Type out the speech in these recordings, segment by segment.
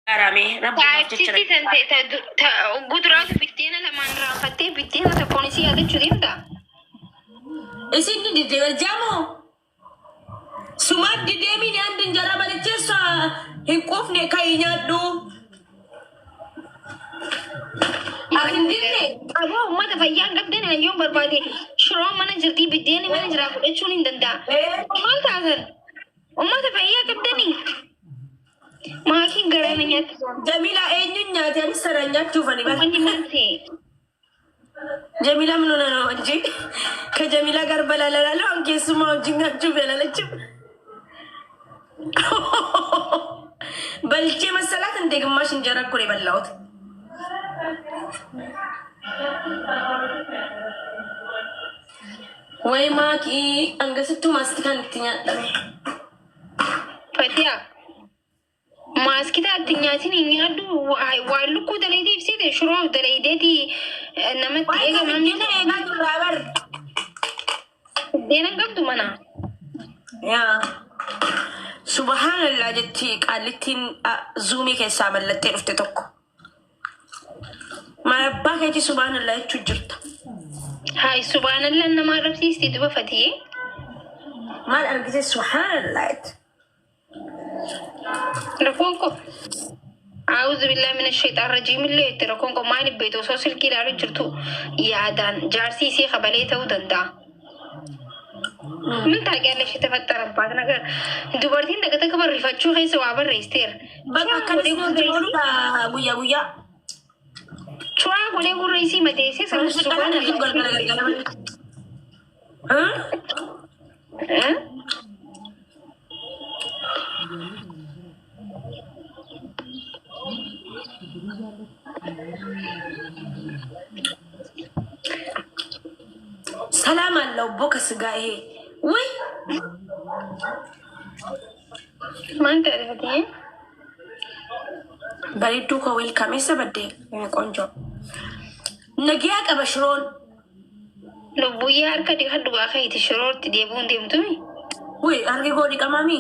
Gargaarame rabbumaaf jecha Taa'ibsitti tan ta'e ta ta ogguu duraatu biddeena lamaan irraanfattee biddeena tokkoon isii yaadachuu deemta. Isin ni didde barjaamoo sumaat didee miini andi injara balichee እሷ hin quufne ka'i nyaadhu. Ati hin didne? Aboo uummata fayyaa hin qabdan hayyoon barbaade shiroo mana jirtii biddeenni mana jiraa fudhachuun hin danda'a. Maal taatan? Uummata fayyaa qabdanii? Maakiin garaa na nyaatti. Jamila eenyuun nyaate anis sarara nyaachuuf ani bara. Uummanni maal ta'e? ጀሚላ ምን ሆነ ነው እንጂ ከጀሚላ ጋር በላለላለሁ አንኬሱማ ወጅኛችሁ በላለችም በልቼ መሰላት እንደ ግማሽ እንጀራ እኮ ነው የበላሁት። ወይ ማኪ አንገስቱ ማስቲካን ትኛጠመ Fatiyaa maaskita ati nyaatin hin nyaadhu waan lukkuu dalaydee ibsite shiroo dalaydeeti namatti ወይ eega namni ከብድነ ኤጋ ዱራበር buddeena hin qabdu mana. ያ ሱብሃንላ ጀቲ ቃሊቲን ዙሚ keessaa mallattee dhufte tokko maal abbaa keetii subhaanallah jechuu jirta. Hayi subhaanallah nama arrabsiisti duba Fatiyee. Maal argite subhaanallah jette. Rakkoon koo A'uudhu billahi mina shayxaan rajiim illee itti rakkoon koo maaliif beektu osoo silkii ilaaluu jirtu yaadaan jaarsi isii kabalee ta'uu danda'a. ምን ታውቂያለሽ? የተፈጠረባት ነገር dubartiin takka takka barreeffachuu keessa waa barreessiteera. Bakka akkanas nu ooludha guyyaa guyyaa. Cuwaa godhee gurra isii madeessee sana Kana jiru galgala galgala malee. ሰላም አለው ቦ ከስጋ ይሄ ወይ Maal ta'e Fatiyee? bareedduu koo welcome eessa badde ቆንጆ nagiyaa qaba shiroon Lubbuyyee harka dhiqadhu waa keeti shirootti deebi'uun deemtumi. ወይ harki koo dhiqamami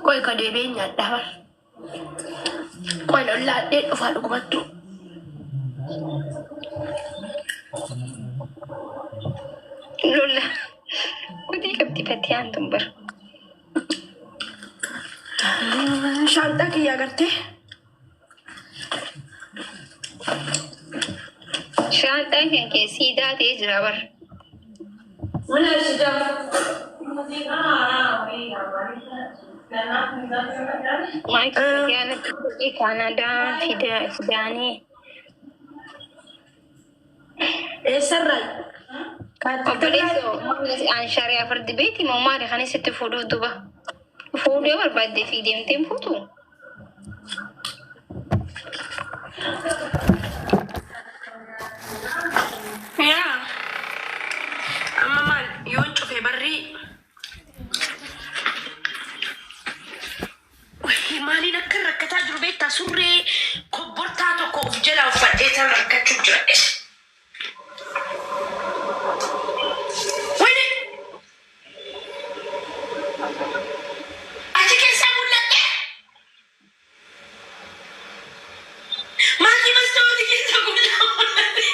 ቆይ ka deebi'ee nyaadhaa bar ቆይ lollaadhee dhufaa dhugumattu Lola. Kutii qabdi Fatiyaan tun bara. shaanxaa kiyyaa gartee Shaanxaan kan kee siidaa ta'ee jira bara. ምን አልሽ ጃ Maayikii Fatiyaan akka Kaanadaa fidaanii. eessarraa Obboleessoo an shari'aa fardi beeti moo maali kan isitti fuudhuuf duba? Fuudhee barbaaddee fi deemtee hin fuutu? Yaa amma maal yoon cufe barrii maaliin akka rakkataa jiru beektaa surree kobbortaa tokko of jalaa uffadhee tan rakkachuu jira. Wayne achi keessaa mul'adhe maatii mastaawwatii keessaa qullaa mul'adhe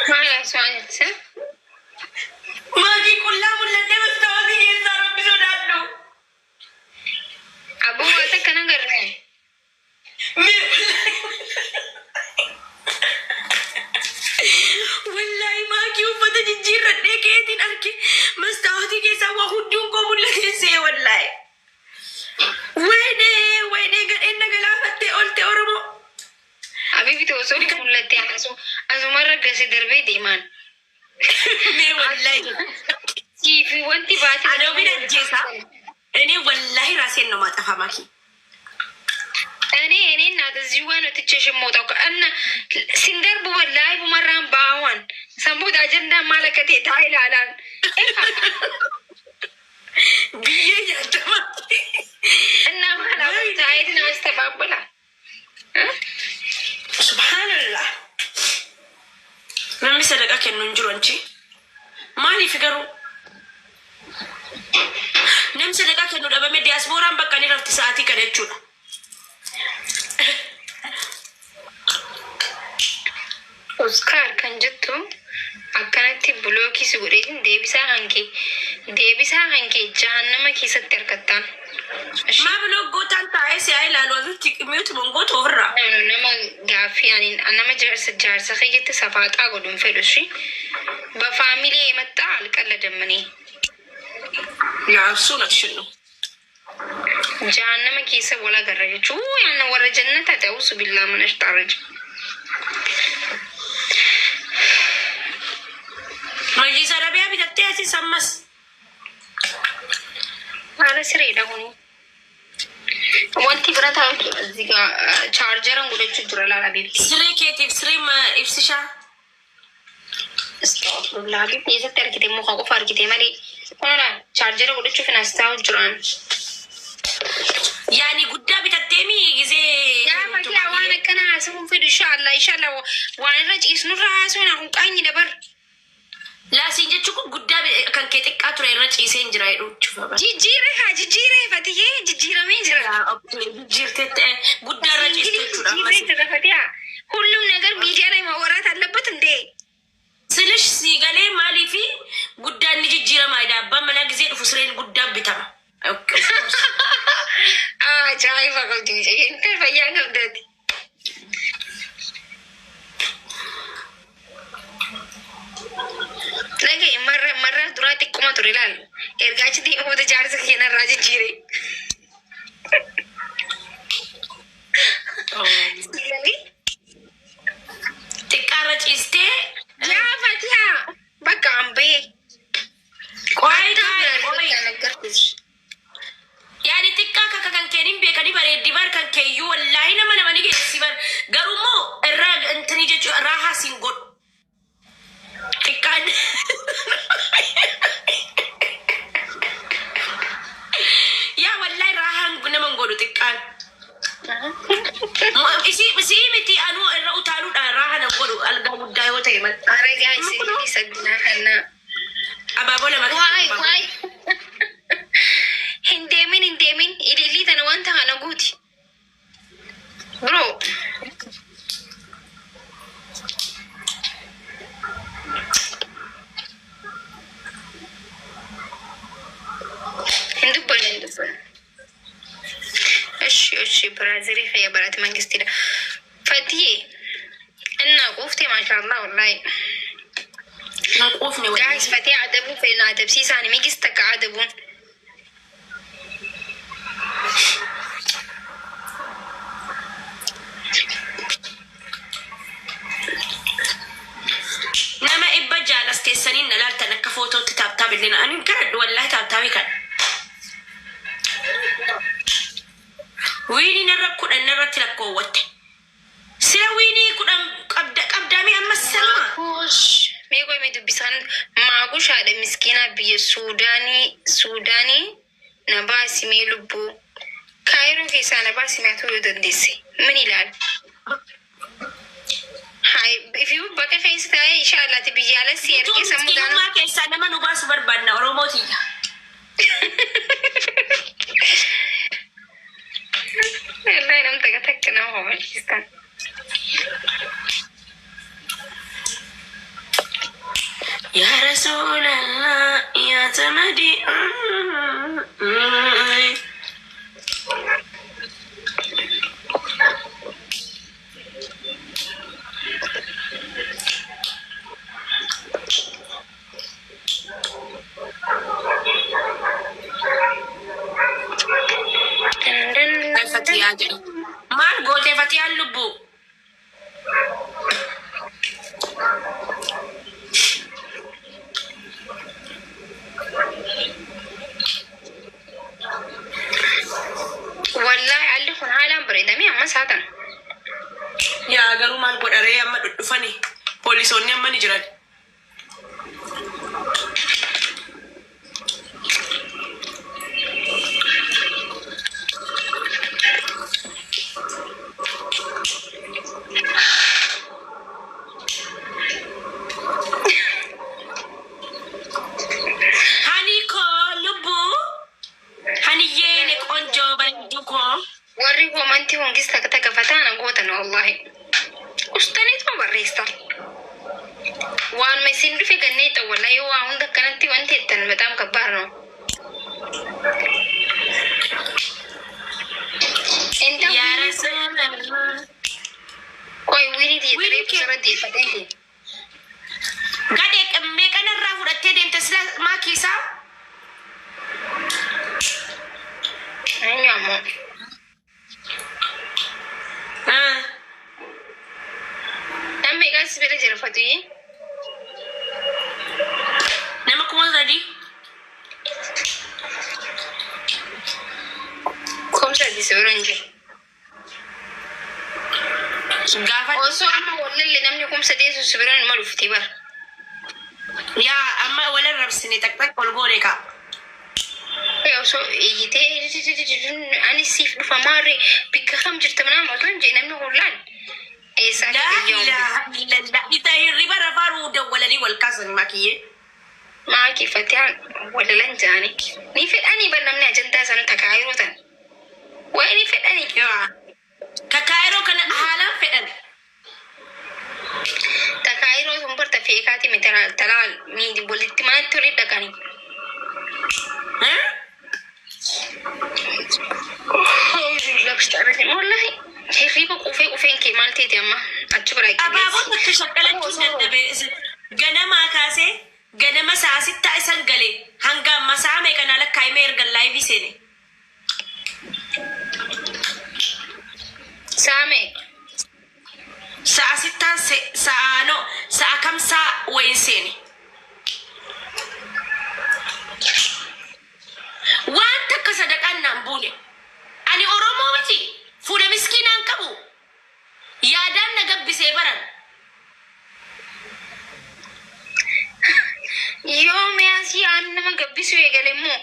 Maal haasawaa jirti? maatii qullaa mul'adhe mastaawwatii keessaa rabbi sodaadhu. Abboo waan takka nan gargaare. Wallaahi maakii uffata jijjiirradhee keetiin arge mastaawotii keessaa waa hunduun koo mul'atee see wallaahi. Waynee waynee gadheen na galaafattee oolte Oromoo. Abiibiti osoo mul'atte asumarra gase darbee deemaan. Mee wallaahi. Siifi wanti baate. Ana ofiin ajjeesaa. እኔ ወላሂ ራሴን ነው ማጠፋ ማኪ። እኔ እኔ እናት እዚሁ ጋር ነው ትቼሽ የምወጣው እና ሲንደርቡ ወላሂ ቡመራን ባዋን ሰንቡት አጀንዳ ማለከቴ ታይላላን ብዬ ያልተማኪ እና ማላቡ ታይትን አስተባብላ ሱብሃንላህ namni sadaqa kennu hin jiru anchi maaliif garuu namni sadaqa kennu dhabame diyaaspooraan bakka Sa'aatii kana jechuudha. Oskaar kan jettu akkanatti block si godheetiin deebisaa hankee jahannama keessatti argattaan. Maa block gootaan taa'ee si haa ilaalu asitti mute mongoota ofirraa. Nama gaaffii ani nama jaarsa kiyyatti safaaxaa godhuun fedhu shi በ family የመጣ አልቀለድም እኔ። Naafsuun ashinnu. Jahannama keessa wal agarra jechuu yaanna warra jannata ta'usu billaa mana shxaaraj. Majlis Arabiyaa bitattee asis ammas. Haala sireedha kuni. Wanti bira taa'u እዚህ ጋ chaarjaran godhachuu jira laala beekti. Siree keetiif siree ibsishaa. Astagfirullah, beekti eessatti argite? Muka qofa argite malee. Kun laal chaarjara godhachuuf hin as taa'u jiraan. Yaani guddaa bitattee mi gisee. Yaa Fatihaa, waan akkana haasa'uun fedhu. Inshaallah, inshaallah, waan irra ciisnurra haasa'uun kun qaanyi dabar. Laasiin jechuun kun guddaa kan kee xiqqaa ture irra ciisee hin jira jedhu jechuudha. Jijjiiree haa jijjiiree Fatihee, jijjiiramee jira. Jijjiirtee guddaa irra ciiste jechuudha ammas. Jijjiiree jira Fatihaa. ሁሉም ነገር ሚዲያ ላይ ማወራት አለበት እንዴ? Silish sii galee maaliifi guddaan ni jijjiirama jedha. Abbaan manaa gisee dhufu sireen guddaan bitama. Ajaa'iba qabdi mucayyeen, fayyaa qabdaati. Dhaga'i, marra marra duraa xiqquma ture ilaal. Ergaa achi deemee booda jaarsa keenyarraa jijjiire. Xiqqaarra ciistee. Yaa Fatihaa, bakka hambee. Qo'ee taa'e. Yaani xiqqaa kakka kan keenin beekanii bareeddi bar kan keeyyuu wallaahi nama nama ni geessi bar garuu immoo irraa intini jechuudha raahaa siin godhu. Xiqqaan. Yaa wallaahi raahaan nama hin godhu xiqqaan. Isii miti anuu irra utaaluudha raahaa nan godhu algaa guddaa yoo ta'e malee. Aragaa isin saddinaa kana. Abaaboo lama. Waay waay. Hin deemin, hin deemin, ilillii tana wanta kana guuti. Bro. Hin dubbanne, hin dubbanne. እሺ እሺ brother kiyya baraate mangistiidha. Fatiyee innaa quuftee, maashaallah, wallaahi. Na quufne wallaahi. Guys, Fatiyee adabuu fedhan adabsiisaan migis takka adabuun. Nama 600 as teessanii na laaltan akka footootti tap tap illee na ani kadhadhu wallaahi tap tapii kan. Win narra 10 narratti lakkoowwatte. Sila win 10 qabda qabdaamee amma salma. Maakush. Mee qoy, mee dubbisaan Maakush haadha miskiinaa biyya Suudaanii Suudaanii na baasi mee lubbuu. Kaayiroo keessaa na baasi mee haa yoo dandeesse. Min ilaal. Hai, ifiyu bakka keessa taa'ee inshaallati biyya ala si Utuu ergee sammuu taana. miskiinummaa keessaa nama nu baasu barbaadna Oromootiyya. Wallahi nam takka takka nama homalchiistan. Yaa Rasuulallah yaa Samadi. Fatiyaa jedhu. Maal gootee Fatiyaan lubbuu? Wallahi alli kun haalaan bareedamee ammas haa ta'an. Yaa garuu maal godharee amma dhudhufani poolisoonni amma ni jiran. Hani koo lubbuu haniyyee ne ቆንጆ bareedduu koo. Warri koomantii hongis takka takka fataana gootan wallahi. Ustaniituma barreessan. Waanuma isin dhufe gannee xawwala yoo waa hunda akkanatti wanti jettan በጣም ከባድ ነው። Inta Yaa Rasuulallah. ቆይ wiilii Wiilii xiyyeeffadhee busarra deeffadhee deema. Gadhee meeqan irraa fudhattee deemte sila maakiisaa? Eenyu ammoo namni meeqaan si bira jira Fatuyee? Nama 3000. 3000 si bira hin jiru. Gaafa Osoo amma wallallee namni 3000 sun si bira nima dhufti bara. Yaa amma wal arrabsine taq ol goone kaa. Osoo iyyitee ani siif dhufa maarree bikka kam jirta manaa osoo hin jee namni hullaan eessaa Laa akka biyya ilaaha illallah. Isa hirriba rafaaruu dawwalanii wal kaasan makiyyee. Maakii fatiyaan walalan jaani. Ni fedhanii bar namni ajandaa sana takaayiroo tan. Wayi ni fedhanii. Yaa. Kakaayiroo kana haalaan fedhan. Takaayiroo sun barta feekaati mi talaal mi walitti manatti walitti dhaqanii. Wallahi hirriba qufee qufeen kee maal ta'eeti amma achi biraa Abaaboo takka shaqqalachuu dadhabe ganamaa kaasee ganama saasittaa isan gale hanga amma sa'a meeqanaa lakkaa'imee erga live seene. Saame. Sa'a sittaan sa'a no sa'a kam sa'a wayin seene. Waan takka sadaqaan naan buune. Ani Oromoo miti fuula miskiinaan qabu. Yaadaan na gabbisee baran. Yoo mi'aasii aan nama gabbisuu eegale immoo.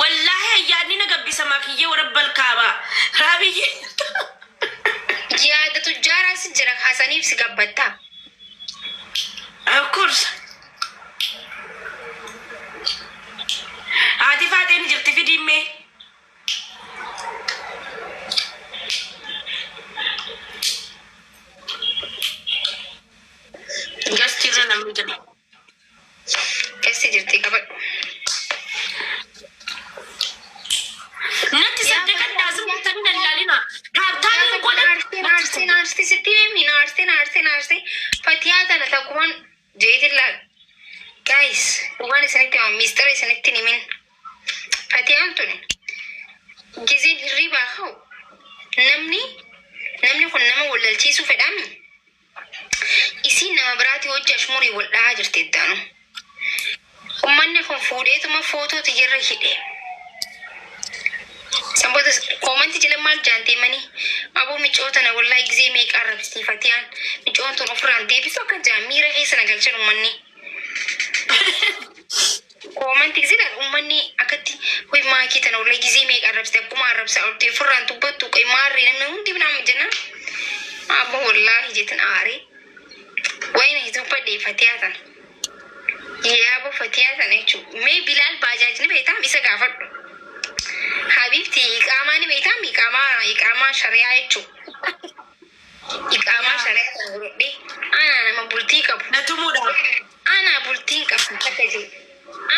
Wallaahi ayyaanni na gabbisa makiyyee warabbal kaabaa. Raabiyyee. Yaada tujjaaraa si jira kaasaniif si gabbattaa. Of course. Haati faateen jirti fidiimmee. Gastirra namni jira. Keessa jirti qabadhu. Natti saddaqadhaa zimmatanii nan ilaalina. Taaptaanii godhan. Naarsee naarsee sitti himi naarsee naarsee naarsee fatiyaa tana takkumaan jeetin laal. Guys, dhugaan isinitti hima miistara isinitti hin himin. Fatiyaan tun gizeen hirribaa ka'u namni kun nama wallalchiisuu fedhaami. Isiin nama biraati hojii ashmurii wal dhahaa jirti iddaanu. Uummanni kun fuudheetuma footoo tiyyarra hidhe. Sanboota koomantii jala maal jaanteemanii aboo micoo tana wallahi gizee meeqa arrabsitii fatiyaan micoon tun ofirraan deebisu akka jaan miira keessa na galchan uummanni. Koomantii gizee laal uummanni akkatti hoy maakii tana wallahi gizee meeqa arrabsite akkuma arrabsaa olte ofirraan dubbattu qoy maarree namni hundi nama jenna. Aboo wallahi jetin aaree. Wayna dubbadhee fatiyaa tana. Yaa fatiyaa tana jechuudha. Mee Bilaal baajaajni beektaa isa gaafadhu. Habibti iqaamaa ni beektaa iqaamaa iqaamaa shari'aa jechuudha. Iqaamaa shari'aa kana godhadhee ana nama bultii qabu. Na tumuudhaaf. Ana bultiin qabu takka jiru.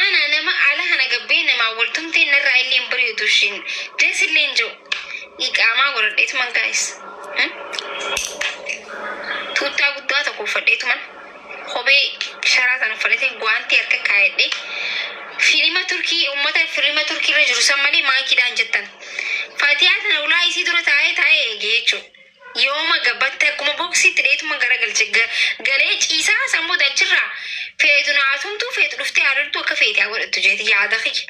Ana nama ala kana gabbee namaa waltumtee narraa illee hin bareedu ishiin dees illee hin jiru. Iqaamaa godhadheetuman gaayis. Tuuttaa guddaa tokko uffadheetuman kophee sharaa sana uffadheetee guwaantii harka kaayadhee fiilima Turkii uummata fiilima Turkii irra jiru san malee maakiidhaan jettan. Fatiyaa tana ulaa isii dura taa'ee taa'ee eegee jechuudha. Yooma gabbatte akkuma boksiitti dheetuma garagalche galee ciisaa sammuu achirraa feetu naatumtuu feetu dhuftee haadholtuu akka feete haa godhattu jeeti yaada kiyya.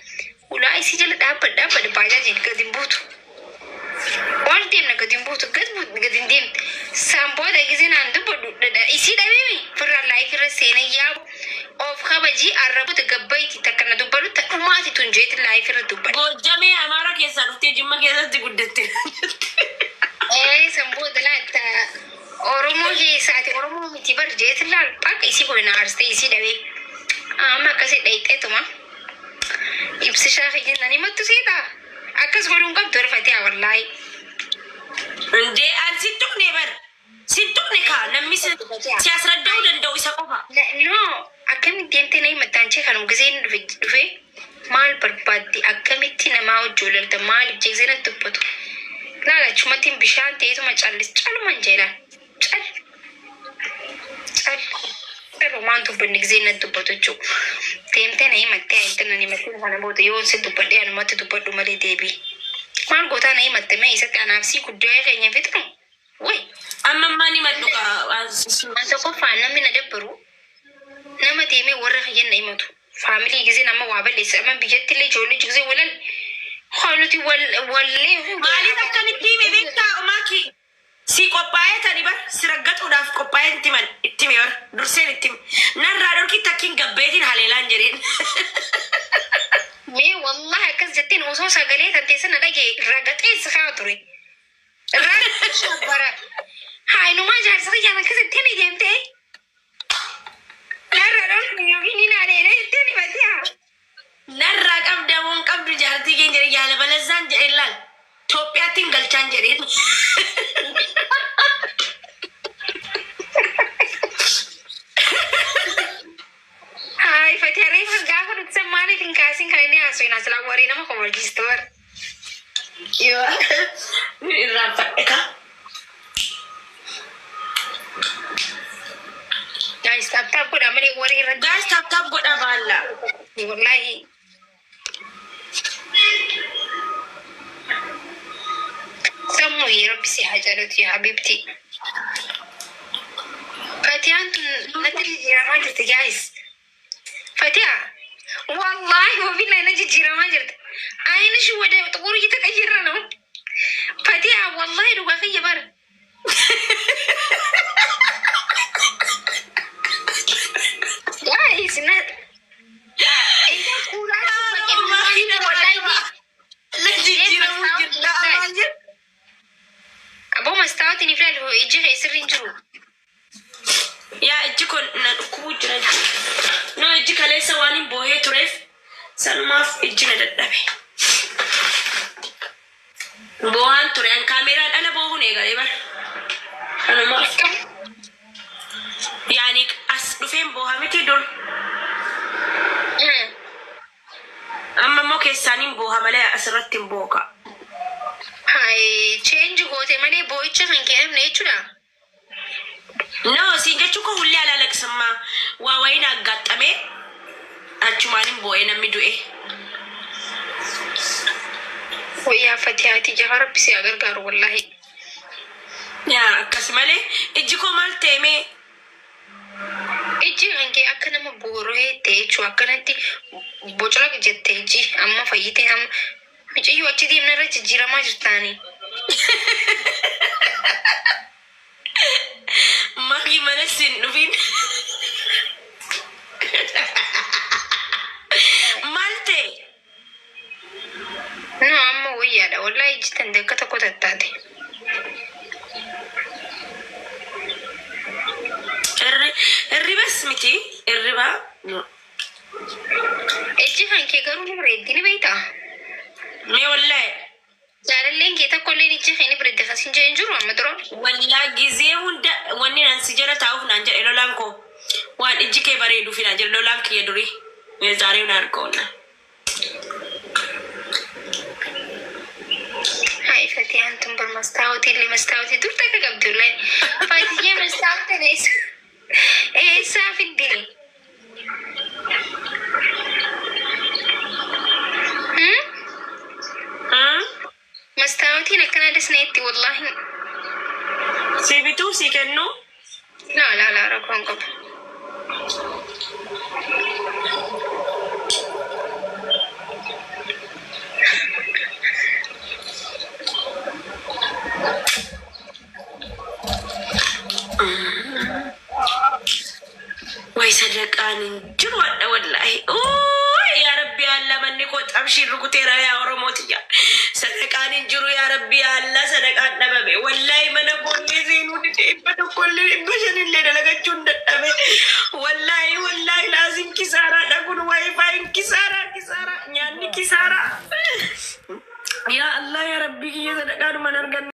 Ulaa isii jala dhaabbadha dhaabbadha baajaajiin gadi hin buutu. Ol deemna gadi hin buutu gad buutu gadi hin deemne. San booda gisee naan dubbadhu isii dhabeemi firraan live irra seenee yaabu of kabajii arraboota gabbayti takka na dubbadhu ta dhumaati tun jeeti live irra dubbadhu. Goojjamee Amaara keessaa dhuftee Jimma keessatti guddatte. Ee san booda laata Oromoo keessaati Oromoo miti bar jeeti laal bakka isii godhe na aarsitee isii dhabee amma akkasii dhayixeetuma ibsishaa kiyya nan himattu seetaa akkas godhuun qabdu horfatee Wallaahi. Indee an sin tuqne bar. Sin tuqne kaa namni si asradda'uu danda'u isa qofa. No, akkamitti deemtee na himattaan jee kanuma giseen dhufe maal barbaaddi, akkamitti namaa wajji walalta, maaliif jeesee natti dubbatu. Laala, achumatti bishaan ta'eetuma callis caluman jeelaan cal cal cal waan dubbanni gisee natti dubbatu jechuudha. Deemtee na himattee ayitti na himattee kana booda yoo si dubbadhee anumatti dubbadhu malee deebii. Maal gootaa na himatte mee isatti anaaf si guddaa keenya fixnu? Wayi. Amma ammaan himadhu kaa. Waan tokkoffaa namni na dabbaru nama deemee warra kiyyan na himatu. Faamilii gisee nama waa balleessa. Amma biyyatti illee ijoollee gisee walal nuti wallee. Maaliif akkamitti hime beektaa, Maaki? Si qophaa'ee tani bar si raggaxuudhaaf qophaa'ee itti himan itti hime bar durseen itti hime. Narraa dhorki takkiin gabbeetiin haleelaan jedheen. Mee wallahi akkas jetteen osoo sagalee tan teessa na dhagee ragaxee si kaa ture. Bara haayinumaa jaarsa kiyyaan akkas jetteen deemtee. Narraa dhorki yookiin ni naaleelee jetteen himatee haa. Narraa qabda moo hin qabdu jaartii keenya jedhe yaala balazzaan jedheen laal. Itoophiyaatti hin galchaan jedheen. Hayi Fatiha, reefa gaafa nuti san maaliif hin kaasin kan inni haasoo hin asilaa warii nama komalchiistu bara. Yoo irraanfadhe kaa. Guys, tap tap godhaa malee warii irratti. Guys, tap tap godhaa baalla. Wallahi. Sammuu yeroo si haa jaalatu yaa habibti. Fatiyaan tun natti jijjiiramaa jirti, guys. Fatiyaa. Wallahi wabillahi na jijjiiramaa jirti. ዓይንሽ ወደ ጥቁር እየተቀየረ ነው። Fatiyaa, wallahi dhugaa kiyya bara. Guys, na wallahi. Na jijjiiramuu jirta amaa jedhu. Aboo, mastaawotiin iflaalu iji kee sirri hin jiru. Yaa, ijji kun na dhukkubuu jira. No, ijji kaleessa waan hin boohee tureef sanumaaf ijji na dadhabe. Boohaan ture an kaameeraan ala boohuun eegalee bara. Kanumaaf. Yaani as dhufeen booha miti dur. Amma immoo keessaaniin booha malee asirratti hin booka. Hai, change goote malee boo'icha kan kennamne jechuudha. No, siin jechuun koo hullee alaalaqsammaa waa wayiin aggaxxamee achumaan hin boo'ee namni du'e. Wayyaa Fatihaati jaha, rabbi si haa gargaaru wallahi. Yaa, akkas malee ijji koo maal ta'e? Ijji kan kee akka nama booree ta'e jechuudha. Akkanatti bocola jette ijji amma fayyite, amma mucayyoo achi deemna irra jijjiiramaa jirtaani. Maki mana sin dhufin. Maal ta'e? No, amma wayyaadha wallahi, ijji tante akka tokko tattaate. Hirribas miti hirriba. No. Ijji kan kee garuu ni bareeddi, ni beektaa? Mee wallahi. Jaalalleen kee tokko illee ijji kee ni bareeddi kas hin jee hin jiru amma dura. Wallaa gizee hunda wanni naan si jala taa'uuf naan jedhe lolaan koo waan ijji kee bareeduuf naan jedhe lolaan kiyya durii. Zaaree na argoonna. Hai, Fatiyaan tun bar mastaawotii illee mastaawotii dur takka qabdi wallahi. Fatiyyee, mastaawotiin eessa eessaa fiddini? Hmm? Mastaawotiin akkana dasneetti wallahi. Si bituu si kennu? La la la, rakkoon qabu. Way, sadaqaan hin jiru hadha wallaahi. Yaa Rabbi Allah, manni koo xabshii rukuteera, yaa Oromootiyya. Sadaqaan hin jiru, yaa Rabbi Allah, sadaqaan dhabame. Wallaahi mana koollee seenuu dide, 100llee 500llee dalagachuun dadhabe. Wallaahi wallaahi laasim kisaaraadha kun, waayifaayin kisaaraa kisaaraa, nyaanni kisaaraa. Yaa Allah, yaa Rabbii kiyya, sadaqaadhumaan arganna.